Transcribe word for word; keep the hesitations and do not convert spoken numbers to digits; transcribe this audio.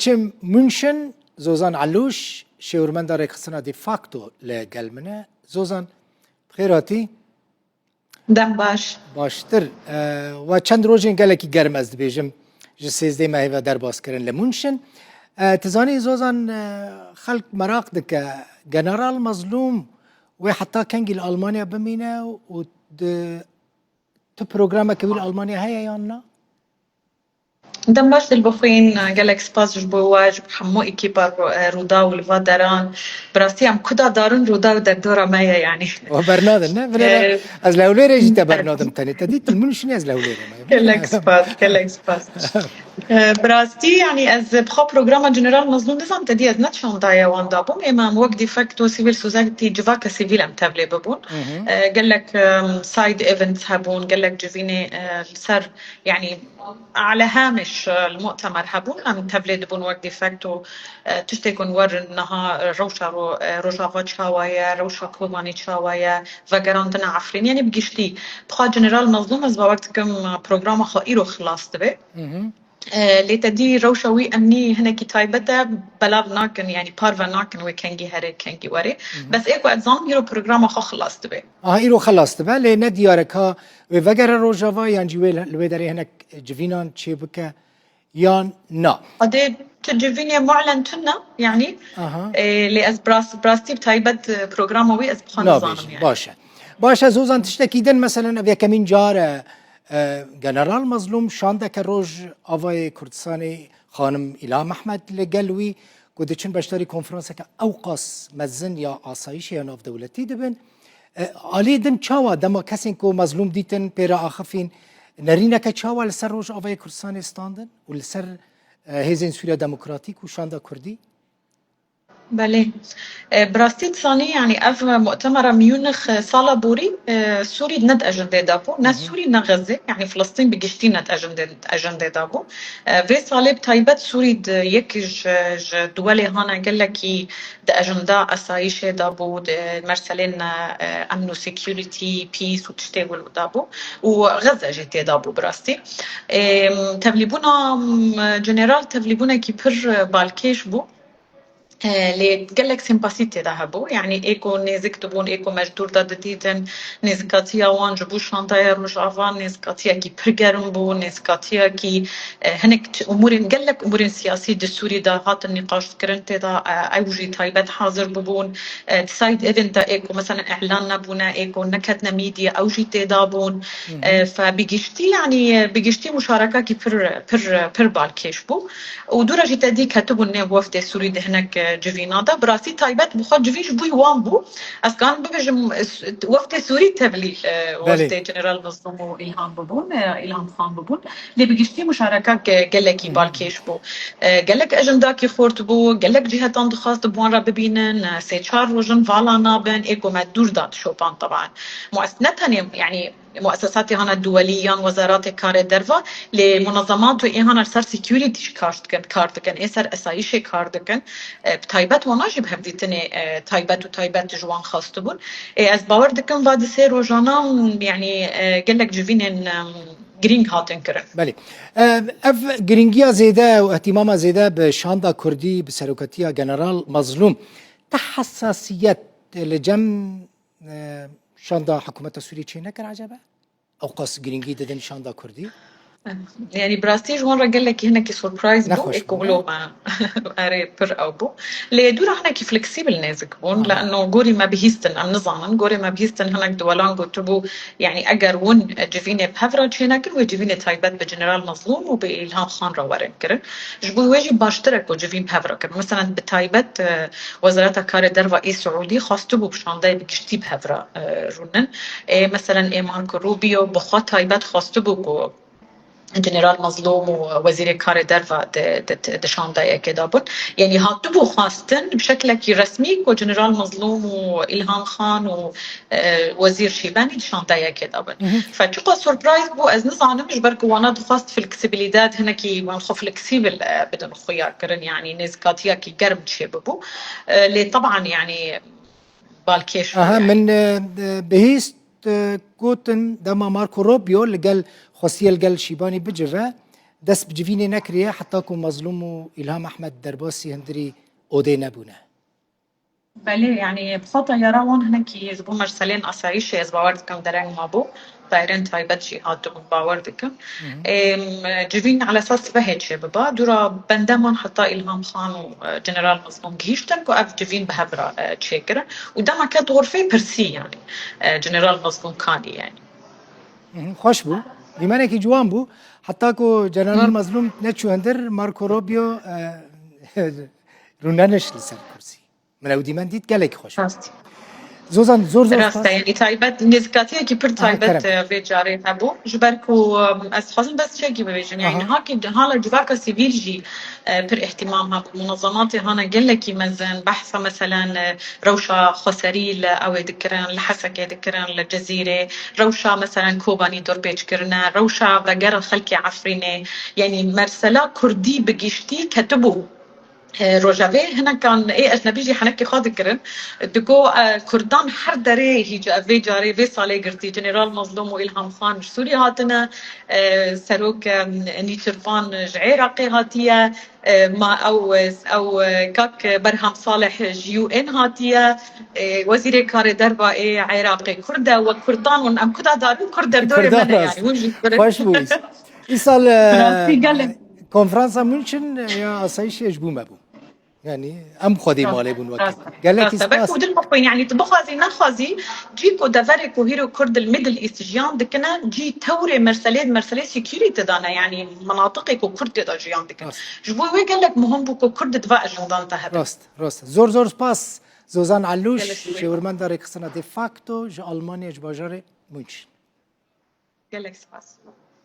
Diçim München, Zozan Alûş, şêwirmenda rêxistina De Facto li gel min e. Zozan, bi xêr hatî. Dem baş. Baştir. E, we çend rojên gelekî germ ez dibêjim ji sêzdeh mehê ve derbas kirin li München. E, tu zanî Zozan, e, xelk meraq dike, General Mazlûm wê heta kengî li Almanya bimîne û di, tu programeke wî li Almanya heye yan na? Dem baş Dilbixwîn, gelek spas ji bo we, ji bo hemû ekîpa Ru-, e, Rûdaw li va deran. Bi rastî em kuda darin Rûdaw derdora me ye, yanî. We bernadin, ne? Binêre, e, ez li Hewlêrê jî te ber- bernadim tenê. Te dît, li Münşinê ez li Hewlêrê me. Gelek spas, gelek spas. E, bi rastî, yanî ez bi xwe programa General Mazlûm dizam, te dî ez ne çandaye wan dabûm. Êma em wek de facto civil society, civaka sivîl em tevlê bibûn. Hı hı. E, gelek, e, side events hebûn, gelek civînê, e, li ser, yanî, Ala hamiş, e, li mu'temer hebûn, em tevlê dibûn wek de facto, e, tiştê ku werin niha, e, rewşa ro-, e, Rojava çawa ye, rewşa Kobanê çawa ye, vegerandina Efrîn. Yanî bi giştî, bi xwe General Mazlûm ez bawer dikim, e, programa xwe îro xilas dibe. Hı hı. E, lê te dî rewşa wî emnî hinekî taybet e, belav nakin, yanî parve nakin wê kengî here, kengî were. Hı hı. Bes ê ku ez zanim îro programa xwe xilas dibe. Aha, îro xilas dibe, lê ne diyar e ka wê vegere Rojava yan jî wê li wê derê hinek civînan çêbike yan na. Adê tu civînê mu'len tune, yanî, aha, e, lê ez bi rast-, bi rastî bi taybet, e, programa wî ez bi xwe nizanim, yanî. Baş e. Baş e, Zozan, tiştekî din, meselen, ev yekemîn car e, e, General Mazlûm şandeke Rojavayê Kurdistanê, xanim Îlham Ehmed li gel wî, ku diçin beşdarî konferanseke ewqas mezin ya asayîşê ya navdewletî dibin. E, alî din çawa dema kesên ku Mazlûm dîtin pê re axifîn, nerîneke çawa li ser Rojavayê Kurdistanê standin û li ser, e, Hêzên Sûriya Demokratîk û Şanda Kurdî? Belê. E, bi rastî dizanî, yanî ev mu'temera Munich, e, sala borî, e, Sûrî ne di ejendê de bû, ne Hı hı. Sûrî ne Xezê, yanî Filistîn bi giştî ne di ejendê, ejendê de bû. E, vê salê bi taybet Sûrî di yek ji, ji duwelê hana gelekî di ejenda asayîşê de bû, di merselên, e, emn û security, peace û tiştê wilo de bû û Xeze jî tê de bû bi rastî. E, tevlîbûna, m, General tevlîbûnekî pir, e, balkêş bû. E, lê gelek sempatî tê de hebû. Yanî ê ku nêzik dibûn, ê ku mecdûr de didîtin, nêzikatiya wan ji bo şandaya Rojava nêzikatiyekî pir germ bû, nêzikatiyekî, e, hinek t-, umûrên, gelek umûrên siyasî di Sûrî de hatin nîqaşkirin tê de, e, ew jî taybet hazir bibûn. E, di side event de ê ku meselen îlan nebûne, ê ku neketine medya, ew jî tê de bûn. Hı hı. E, fe bi giştî, yanî, e, bi giştî muşarekakî pir, pir, pir balkêş bû. Û dû re jî te dî ketibûn nêv wefdê Sûrî di hinek, e, civîna de. Bi rastî taybet bi xwe civîn ji bo wan bû. Ez kanim bibêjim, e, s-, wefdê Sûrî tevlî, e, Belê. Wefdê General Mazlûm û Îlham bibûn, e, Îlham Xan bibûn. Lê bi giştî muşareka ge-, gelekî Hı hı. balkêş bû. E, gelek ejendakî xurt bû, gelek cîhetan dixwast bi wan re bibînin, e, sê çar roj in vala nabin, ê ku me dûr da dişopan teban. Mues-, ne tenê, yanî, muesesatê hana duwelî yan wezaratê karê derva, lê munezemat û ê hana li ser security jî kar dikin, kar dikin, ê ser esayîşê kar dikin. E, bi taybet wana jî bi hevdîtinê, e, taybet û taybet ji wan xwestibûn. E, ez bawer dikim va di sê rojana, yanî, e, gelek civînên, e, girîng hatin kirin. Belê. E, ev girîngiya zêde û ihtimama zêde bi şanda Kurdî, bi serokatiya General Mazlûm, te hesasiyet li cem, e, şanda hikûmeta Sûriyê çê nekir ecebe? Ewqas girîngî didin şanda Kurdî? Yanî bi rastî ji wan re gelekî hinekî surprise bû. Nexweş ê ku bû, wilo ne? Me erê pir ew bû. Lê dû re hinekî fleksîbil nêzik bûn. Aha. Li eno gorî me bihîstin, em nizanin. Gorê me bihîstin hinek duwelan gotibû, yanî eger win civînê bi hev re çênekin, wê civînê taybet bi General Mazlûm û bi Îlham Xan re werin kirin. Ji bo wê jî baştir e ku civîn bi hev re kirin. Meselen bi taybet, e, Wezareta Karê Derva ê Siûdî xwestibû bi şandeyê bi giştî bi hev re, e, rûnin. Ê, meselen, ê Marco Rubio bi xwe taybet xwestibû ku General Mazlûm û Wezîrê Karê Derva di, di, di şandeyekê de bin. Yanî hatibû xwestin bi şeklekî resmî ku General Mazlûm û Îlham Xan û, e, Wezîr Şîbenî di şandeyekê de bin. Hı hı. Fe çiqa surprise bû, ez nizanim, ji ber ku wana dixwest fleksibilîtet, hinekî wan xwe fleksîbil, e, bidin xuya kirin, yanî nêzikatiyekî germ çêbibû. E, lê teban, yanî balkêş bû, Aha, yanî. Min, e, e, bihîst, e, gotin dema Marco Rubio li gel xwestiye li gel Şîbanî bicive, dest bi civînê nekiriye heta ku Mazlûm û Îlham Ehmed derbasî hundirî odê nebûne. Belê, yanî bi xwe teyara wan hinekî ji bo merselên asayîşê ez bawer dikim dereng mabû. Daîrên taybet jî hatibûn, bawer dikim. Êm, civîn elesas vehê çêbiba. Dûra bendeman heta Îlham Xan û e, General Mazlûm gihîştin ku ev civîn bi hev re e, çêkirin. Û dema ket xurfê pirsî yanî. E, General Mazlûm kanî yanî. Mhm, xweş bû. Dîmenekî ciwan bû. Heta ku General Mazlûm neçû hundir, Marco Rubio e, rûnenişt li ser kursî. Min ew dîmen dît, gelekî xweş bû. Rast. Zozan, zor zor Rast spas. E, yanî taybet, nêzîkatiyekî pir Aha, taybet kerem. E, vê carê hebû. Ji ber ku e, ez dixwazim bes çekî bibêjim. Yanî Aha. Niha ki hala civaka sivîl jî e, pir îhtimam hebû. Munazematê hana gelekî mezin. Behsa meselen e, rewşa xweserî li ew ê dikirin, li Hesekê dikirin, li Cizîrê. Rewşa meselen Kobanî dorpêç kirine. Rewşa veger xelkê Efrînê. Yanî mersela kurdî bi giştî ketibû. E, rojevê hinekan ê ecnebî jî henekê xwe dikirin. Digo e, kurdan her derê hîc ev vê carê vê salê girtî. General Mazlûm û Îlham Xan ji Sûriyê hatine. E, serok e, Nîçirvan ji Êraqê hatiye. E, ma ew, ew e, kak Berham Salih ji U N hatiye. E, Wezîrê Karê Derva ê Êraqê Kurd e. We kurdan hûn em kuda darû Kurd derdorê Kurdan me ne rast. yanî. Hûn jî Xweş bû. Îsal e, Rastî gelek. Konferansa München ya asayîşê ji bo me bû. Yanî em xwedî malê bûn wekî. Rast e. Gelekî Rast e. Belkî spas. û dil bixwîn, yanî tu bixwazî nexwazî, cî ku deverê ku hîro Kurd li Middle East jiyan dikine, cî tewrê merselê, merselê security dane, yanî minatiqê ku Kurd tê de jiyan dikin. Rast. Ji bo wê gelek muhim bû ku Kurd di va ejandan de hebe. Rast, rast. Zor zor spas. Zozan Alûş, Gelek spas. Şêwirmenda rêxistina de facto ji Almanya, ji bajarê München. Gelek spas.